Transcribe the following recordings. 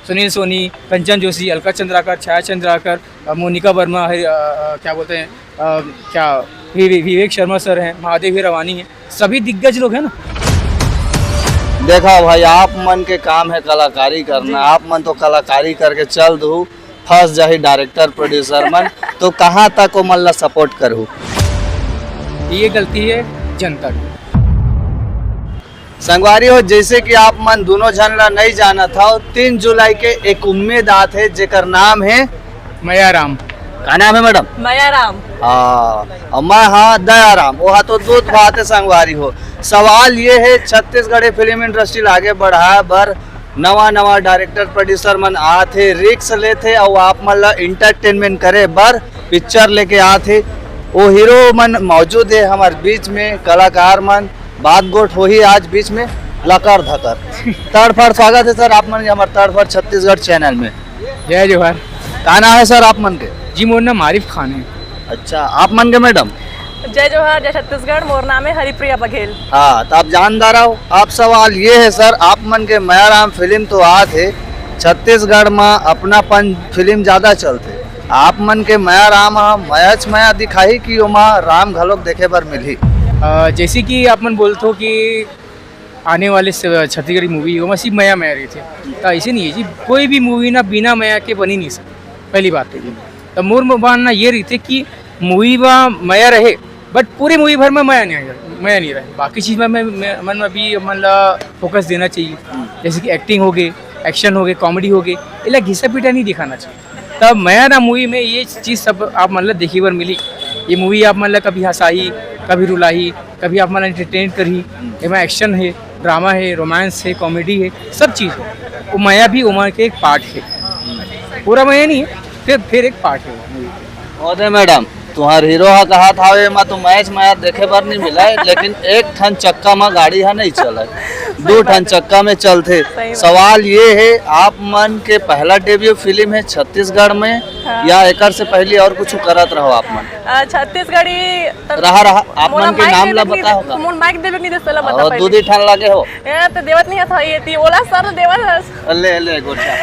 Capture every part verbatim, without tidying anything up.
सुनील सोनी, कंचन जोशी, अलका चंद्राकर, छाया चंद्राकर, अ, मोनिका वर्मा है, अ, अ, क्या बोलते हैं, अ, क्या वि-, वि-, विवेक शर्मा सर हैं, महादेव हीरावानी हैं, सभी दिग्गज लोग हैं ना। देखा भाई, आप मन के काम है कलाकारी करना, जी। आप मन तो कलाकारी करके चल दू, फंस जाही डायरेक्टर प्रोड्यूसर मन, तो कहाँ तक ओमन ला सपोर्ट करहू? ये गलती है जनता की। संगवारी हो, जैसे कि आप मन दोनों झन ला नहीं जानत हव, तीन जुलाई के एक उम्मीद आत है, जेकर नाम है मया राम। का नाम है मैडम? मया राम। हाँ, और मैं हाँ दया राम, वो हाँ तो दूध भात है संगवारी हो। सवाल ये है, छत्तीसगढ़ी फिल्म इंडस्ट्री ला आगे बढ़ाए बर नवा नवा डायरेक्टर प्रोड्यूसर मन आत हे, रिस्क लेत हे, और आप मन ला एंटरटेनमेंट करे बर पिक्चर लेके आत हे। वो हीरो मन मौजूद है हमारे बीच में, कलाकार मन, बात गोठ होही आज बीच में लकर धकर। तड़फड़ स्वागत है सर आप मन के हमारे तड़फड़ छत्तीसगढ़ चैनल में। जय जोहार। का नाम है सर आप मन के? जी, मोर नाम आरिफ खान है। अच्छा, आप मन के मैडम? जय जोहार, जय छत्तीसगढ़, मोर नाम है हरिप्रिया बघेल। हाँ, तो आप जानदार हो। अब सवाल ये है सर, आप मन के मया राम फिल्म तो आत हे, छत्तीसगढ़ में अपनापन फिल्म ज्यादा चलते, आप मन के मया राम ह मयाच मया दिखाही कि ओमा राम घलोक देखे बर मिलही? अ, जैसे कि आप मन बोलथो कि आने वाले स-, छत्तीसगढ़ी मूवी ओमा सिर्फ मया मया रहिथे, तो ऐसे नहीं है जी। कोई भी मूवी ना बिना मया के बनी नहीं सकती, पहली बात तो ये। तो मोर मानना ये रहिथे कि मूवी में मया रहे, बट पूरे मूवी भर में मया नहीं रहे, मया नहीं रहे। बाकी चीज में, में, में, मन में भी मन ला फोकस देना चाहिए, जैसे कि एक्टिंग हो गई, एक्शन हो गए, कॉमेडी हो गए, इला घिसा पीटा नहीं दिखाना चाहिए। तब मया राम मूवी में ये चीज सब आप मन ला देखे बर मिली। ये मूवी आप मन ला कभी हंसाही, कभी रुलाही, कभी आप मन ला एंटरटेन करही। एमा एक्शन है, ड्रामा है, रोमांस है, कॉमेडी है, सब चीज है। वो मया भी ओमा के एक पार्ट है, पूरा मया नहीं है, फिर फिर एक पार्ट है वो मूवी। ओदे मैडम, तुहार हीरो हा कहा था, एमा तो मयाच मया देखे बर नहीं मिला है, लेकिन एक ठन चक्का में गाड़ी हा नहीं चला है, दो ठन चक्का में चलथे। सही बात। सवाल ये है, आप मन के पहला डेब्यू फिल्म है छत्तीसगढ़ में, हाँ। या एकर से पहले और कुछ करत रहो आप मन? अ, छत्तीसगढ़ी त-, रहा, रहा, आप मोला मन के माइक नाम ला देवे नहीं बताओ दे-, का? मोला माइक देवे नहीं दे, सला बता और पहले। दो दी ठन लगे हो? ये तो देवत नहीं था, ये ती ओला सर देवत है। ले, ले, गोटा।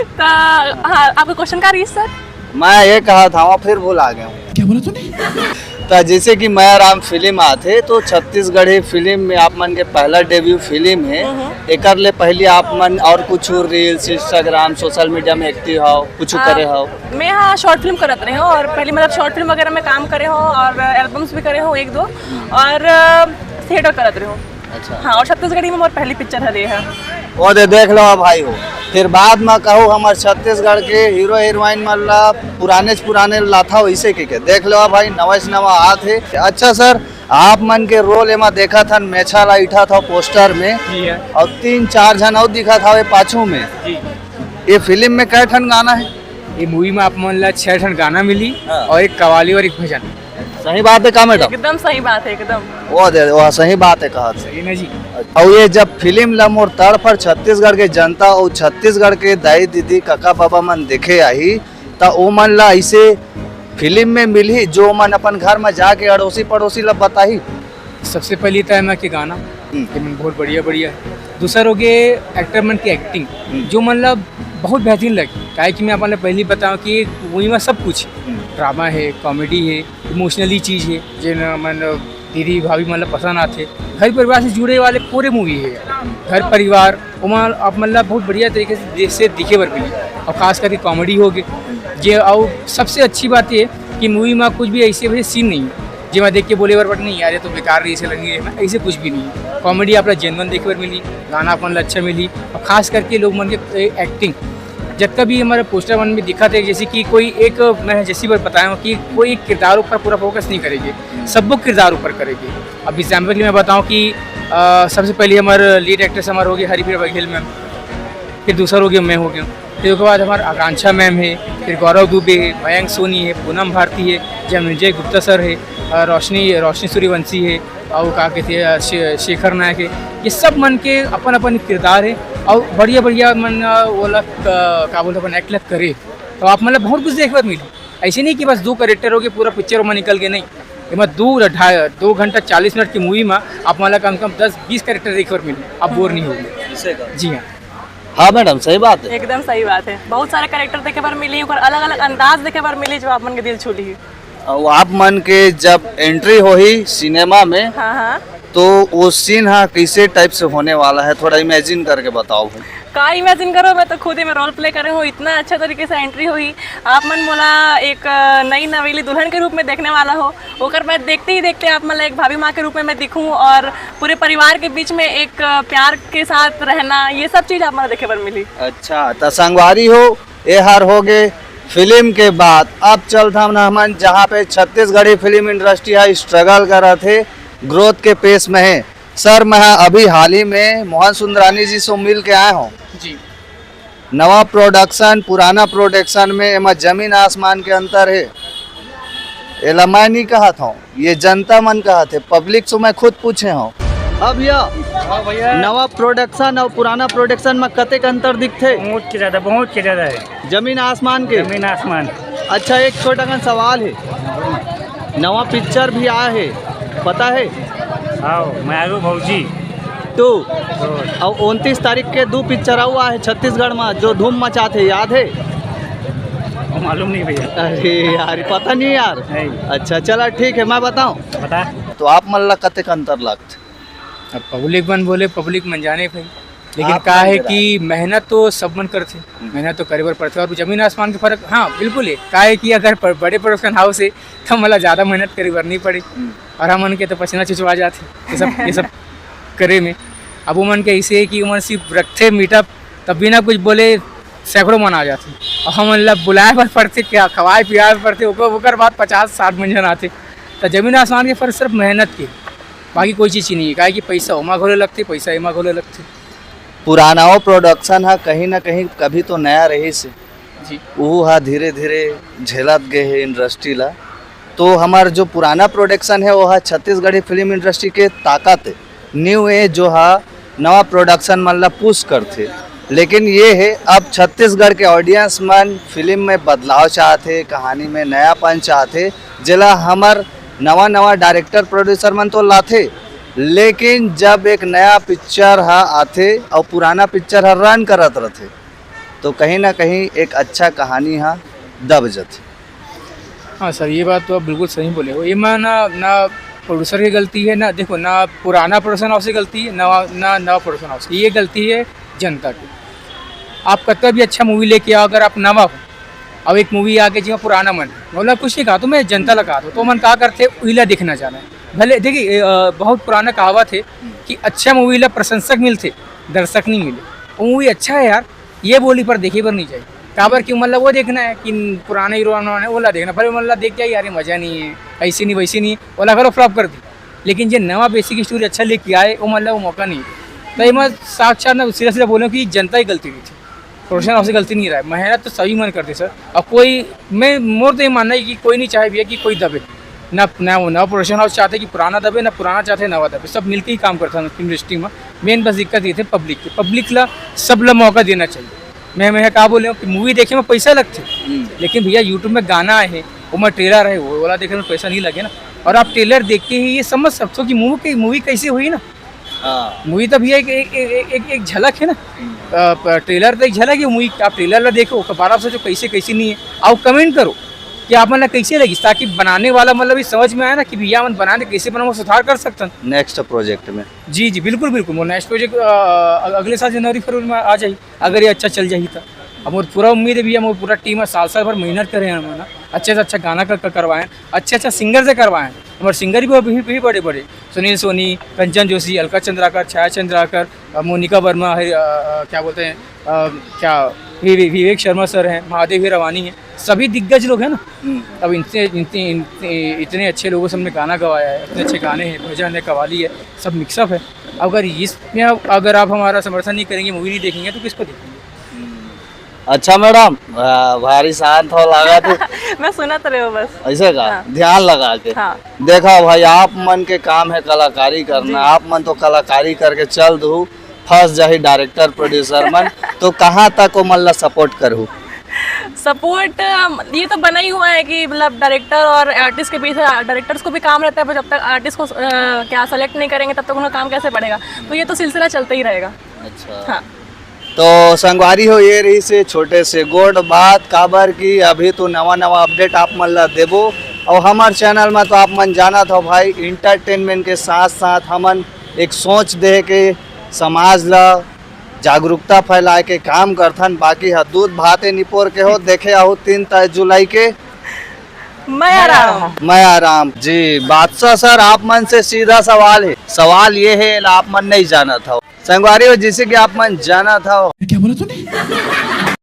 तो हाँ, आपका क्वेश्चन का रही सर? मैं ये कहा था, वहाँ फिर भूल आ गया हूँ। क्या बोला तूने? तो जैसे कि मया राम फिल्म आथे, तो छत्तीसगढ़ी फिल्म में आप मन के पहला डेब्यू फिल्म है। हम्म। एकर ले पहले आप मन और कुछ रील्स, इंस्टाग्राम, सोशल मीडिया में एक्टिव हो, कुछ आ, करे हो? मैं हाँ शॉर्ट फिल्म करत रहे हूँ और पहले मतलब शॉर्ट फिल्म वगैरह में काम करे हूँ और एल्बम्स भी करे हूँ एक दो और थिएटर करत रहे हूँ। अच्छा। हाँ, और छत्तीसगढ़ी में मोर पहली पिक्चर हरे है। वो दे देख लो भाई हो, फिर बाद में कहो हमार छत्तीसगढ़ के हीरो हीरोइन मन ला पुराने से पुराने लाथा वैसे के, के देख लो भाई, नवा से नवा आत है। अच्छा सर, आप मन के रोल एमा देखा था, मेछा ला इठा था पोस्टर में, जी है। और तीन चार झन और दिखा था वे पाछू में। जी। ये फिल्म में कै ठन गाना है? ये मूवी में आप मन ला छह ठन गाना मिली, हाँ। और एक कवाली और एक भजन। सही बात है का मैडम? एकदम सही बात है, एकदम। वो दे, वो सही बात है, कहा सही ना जी। और ये जब फिल्म ला मोर तड़फड़ छत्तीसगढ़ के जनता और छत्तीसगढ़ के दाई दीदी काका बाबा मन देखे आही, त ओ मन ला ऐसे फिल्म में मिलही जो मन अपन घर में जाके अड़ोसी पड़ोसी ला बताही? सबसे पहली तो एमा के गाना, हम्म। ये मन बहुत बढ़िया बढ़िया है। दूसर हो गए एक्टर मन की एक्टिंग, हम्म। जो मन ला बहुत बेहतरीन लगे, काहे कि मैं अपन ला पहली बताऊँ कि मूवी में सब कुछ है, हम्म। ड्रामा है, कॉमेडी है, इमोशनली चीज है, जेन मन दीदी भाभी मन ला पसंद आथे। घर परिवार से जुड़े वाले पूरे मूवी है, घर परिवार ओमा आप मन ला बहुत बढ़िया तरीके से दे-, से दिखे बर मिली, और खास करके कॉमेडी हो गए जे। और सबसे अच्छी बात ये कि मूवी में कुछ भी ऐसे वैसे सीन नहीं है जेमा देख के बोले बर बट नहीं यार, ये तो बेकार रही, ऐसे लग रही है, ऐसे कुछ भी नहीं है। कॉमेडी आप ला जेन्युइन देखे बर मिली, गाना आप मन ला अच्छा मिली, और खास करके लोग मन के ए-, एक्टिंग जतका भी हमारे पोस्टर मन में दिखत है, जैसे कि कोई एक, मैं जैसी बात बताया हूँ कि कोई एक किरदार ऊपर पूरा फोकस नहीं करेगी, सबको किरदार ऊपर करेगी। अब एग्जाम्पल के मैं बताऊँ कि अ, सबसे पहले हमारे लीड एक्ट्रेस हमारे होगी हरिप्रिया बघेल मैम, फिर दूसरा हो गया मैं हो गया, फिर उसके बाद हमारे आकांक्षा मैम है, फिर गौरव दुबे है, मयंक सोनी है, पूनम भारती है, जन्मेजय गुप्ता सर है, अ, रोशनी, रोशनी सूर्यवंशी है, और का कहते हैं, अ, शे-, शेखर नायक है। ये सब मन के अपन अपन किरदार है और बढ़िया बढ़िया मन, अ, वो लोग, अ, का बोलते अपन एक्ट लग करे, तो आप मतलब बहुत कुछ देखे बर मिली। ऐसे नहीं कि बस दो कैरेक्टर हो गए पूरा पिक्चर में निकल गए, नहीं। एमा दो ढाई, दो घंटा चालीस मिनट की मूवी में आप मन ला कम से कम दस बीस कैरेक्टर देखे बर मिली, आप बोर नहीं होगे। जी हाँ। हाँ मैडम, सही बात है। एकदम सही बात है। बहुत सारे कैरेक्टर देखे बर मिली, ओकर अलग-अलग अंदाज देखे बर मिली, जो आप मन के दिल छू ली। अउ आप मन के जब एंट्री होही सिनेमा में, हाँ, हाँ। तो वो सीन हा कैसे टाइप से होने वाला है, थोड़ा इमेजिन करके बताओ भाई। का इमेजिन करो, मैं तो खुद ही में रोल प्ले करे हूँ, इतना अच्छा तरीके से एंट्री होही। आप मन मोला एक, अ, नई नवेली दुल्हन के रूप में देखने वाला हो, ओकर बाद देखते ही देखते आप मन ला एक भाभी माँ के रूप में मैं दिखूँ और पूरे परिवार के बीच में एक, अ, प्यार के साथ रहना, ये सब चीज़ आप मन ला देखे बर मिली। अच्छा, त संगवारी हो, ए हर हो गे फिल्म के बात। अब चलथन हमन जहाँ पे छत्तीसगढ़ी फिल्म इंडस्ट्री ह स्ट्रगल करत हे ग्रोथ के पेस में हे। सर, मैं अभी हाल ही में मोहन सुंदरानी जी से मिल के आए हूँ। जी। नवा प्रोडक्शन, पुराना प्रोडक्शन में एमा जमीन आसमान के अंतर हे। एला मैं नहीं कहत हूँ, ये जनता मन कहत हे, पब्लिक से मैं खुद पूछे हूँ। अब भैया, हाँ भैया। नवा प्रोडक्शन और पुराना प्रोडक्शन में कतेक अंतर दिखथे? बहुत के ज्यादा, बहुत के ज्यादा है। जमीन आसमान के? जमीन आसमान। अच्छा, एक छोटा कन सवाल है, नवा पिक्चर भी आया है, पता है? आओ, मैं आलू भौजी। टू। और उनतीस तारीख के दो पिक्चर हुआ है छत्तीसगढ़ में, जो धूम मचाथे, याद है? वो मालूम नहीं भैया। अरे यार, पता नहीं यार। नहीं। अच्छा, चला ठीक है, मैं बताऊं। बता। तो आप मन ला कतेक अंतर लगथे? अब पब्लिक मन बोले, पब्लिक मन जाने भाई, लेकिन आप का मन है जरा। कि मेहनत तो सब मन करथे, हम्म। मेहनत तो करे बर पड़थे और जमीन आसमान के फर्क, हाँ, बिल्कुल है। का है कि अगर प-, बड़े प्रोडक्शन हाउस है, तो मोला ज़्यादा मेहनत करे बर नहीं पड़े। हम्म। और हमन के तो पसीना चुचवा जाथे ये सब, ये सब करे में। अब उमन के ऐसे है कि उमन सिर्फ रखथे मीटअप, तब बिना कुछ बोले सैकड़ों मन आ जाथे। और हमन ला बुलाए बर पड़थे, क्या खवाए पियाए बर पड़थे, ओकर, ओकर बाद पचास साठ मन झन आथे। तो जमीन आसमान के फर्क सिर्फ मेहनत के, बाकी कोई चीज़ ही नहीं है। काहे कि पैसा ओमा घलो लगथे, पैसा एमा घलो लगथे। पुराना वो प्रोडक्शन हा कहीं ना कहीं कभी तो नया रहिस हे। जी। वो हा धीरे धीरे झेलत गए है इंडस्ट्री ला। तो हमार जो पुराना प्रोडक्शन है, वो हा छत्तीसगढ़ी फिल्म इंडस्ट्री के ताकत है, न्यू एज जो हा नवा प्रोडक्शन मन ला पुश करथे। लेकिन ये है, अब छत्तीसगढ़ के ऑडियंस मन फिल्म में बदलाव चाहथे, कहानी में नयापन चाहथे, जेला हमर नवा नवा डायरेक्टर प्रोड्यूसर मन तो लाथे, लेकिन जब एक नया पिक्चर हा आथे और पुराना पिक्चर हा रन करत रथे, तो कहीं ना कहीं एक अच्छा कहानी हा दब जथे। हाँ सर, ये बात तो आप बिल्कुल सही बोले हो। ये मैं ना, ना प्रोड्यूसर की गलती है, ना, देखो, ना पुराना प्रोडक्शन हाउस की गलती है, ना, ना नवा प्रोडक्शन हाउस की। ये गलती है जनता की। आप कतका भी अच्छा मूवी लेके आओ, अगर आप नवा हो, अब एक मूवी आगे जी पुराना मन, मतलब कुछ नहीं कहा, तो मैं जनता लगा दो, तो मन का करते उइला देखना चाहना है। भले देखिए, अ, बहुत पुराना कहावत है कि अच्छा मूवी ला प्रशंसक मिलते, दर्शक नहीं मिले। वो मूवी अच्छा है यार, ये बोली पर देखे बर नहीं चाहिए। काबर कि मतलब वो देखना है कि पुराने हीरो ने ओला देखना, भले मतलब देख के यार ये मजा नहीं है, ऐसी नहीं वैसी नहीं, ओला घलो फ्लॉप कर दी। लेकिन जे नवा बेसिक स्टोरी अच्छा लेके आए, वो मतलब वो मौका नहीं। तो ये मैं साक्षात ना सीधा सीधा बोलूँ कि जनता ही गलती रही थी, प्रोडक्शन हाउस की गलती नहीं रहा है। मेहनत तो सभी मन करते सर। और कोई, मैं, मोर तो ये मानना है कि कोई नहीं चाहे भैया कि कोई दबे, ना, ना वो नवा प्रोडक्शन हाउस चाहते कि पुराना दबे, ना पुराना चाहते नवा दबे, सब मिलके ही काम करता है इंडस्ट्री में। मेन बस दिक्कत ये थे पब्लिक की, पब्लिक ला सब ला मौका देना चाहिए। मैं, मैं का बोले हूँ कि मूवी देखे में पैसा लगते, हम्म। लेकिन भैया यूट्यूब में गाना है, वो में ट्रेलर है, वो वाला देखे में पैसा नहीं लगे ना। और आप ट्रेलर देख के ही ये समझ सकते हो कि मूवी की, मूवी कैसी हुई ना। हाँ। मूवी तो भैया एक, एक, एक, एक, एक झलक है ना। हम्म। अ, प-, ट्रेलर तो एक झलक है मूवी, आप ट्रेलर ला देखो, ओकर बाद आप सोचो कैसे कैसे नहीं है, आओ कमेंट करो कि आप मन ला कैसे लगी, ताकि बनाने वाला मतलब ये समझ में आए ना कि भैया मन बनाने कैसे बनाओ, सुधार कर सकते हैं नेक्स्ट प्रोजेक्ट में। जी जी, बिल्कुल बिल्कुल, वो नेक्स्ट प्रोजेक्ट अगले साल जनवरी फरवरी में आ जाए, अगर ये अच्छा चल जाही तो। अब मोर पूरा उम्मीद है भैया, मोर पूरा टीम है, साल साल भर मेहनत करे हैं हम ना, अच्छे से अच्छा गाना कर, कर करवाएं, अच्छे अच्छे सिंगर से करवाएं। हमारे सिंगर भी, भी, भी बड़े बड़े, सुनील सोनी, कंचन जोशी, अलका चंद्राकर, छाया चंद्राकर, अ, मोनिका वर्मा है, अ, अ, क्या बोलते हैं, अ, क्या वि-, वि-, विवेक शर्मा सर हैं, महादेव हीरावानी हैं, सभी दिग्गज लोग हैं ना। हम्म। अब इनसे, इनसे, इनसे, इतने अच्छे लोगों से हमने गाना गवाया है, इतने अच्छे गाने हैं, भजन है, कव्वाली है, सब मिक्सअप है। अगर इसमें, अगर आप हमारा समर्थन नहीं करेंगे, मूवी नहीं देखेंगे, तो किसको देखेंगे? अच्छा मैडम, आ, भारी शांत हो लागत हे। मैं सुनत रहे हो बस। ऐसे का? हाँ। ध्यान लगा के। हाँ। देखा भाई, आप मन के काम है कलाकारी करना, जी। आप मन तो कलाकारी करके चल दू, फंस जाही डायरेक्टर प्रोड्यूसर मन, तो कहाँ तक ओमन ला सपोर्ट करहू? सपोर्ट, अम, ये तो बना ही हुआ है कि मतलब डायरेक्टर और आर्टिस्ट के बीच, डायरेक्टर्स को भी काम रहता है, पर जब तक आर्टिस्ट को, अ, क्या सेलेक्ट नहीं करेंगे, तब तक उनका काम कैसे बढ़ेगा? तो ये तो सिलसिला चलता ही रहेगा। अच्छा। हाँ। तो संगवारी हो, ये रहिसे छोटे से गोठ बात, काबर कि अभी तो नवा नवा अपडेट आप मन ला देबो। और हमर चैनल में तो आप मन जानत हो भाई, एंटरटेनमेंट के साथ साथ हमन एक सोच दे के समाज ला जागरूकता फैलाए के काम करथन। बाकी ह दूध भाते निपोर के हो, देखे आहू तीन जुलाई के। मैं आराम। मैं आराम जी। बादशाह सर, आप मन से सीधा सवाल है। सवाल ये है, आप मन नहीं जानत हो संगवारी हो, जैसे कि आप मन जानत हो। क्या बोला तूने?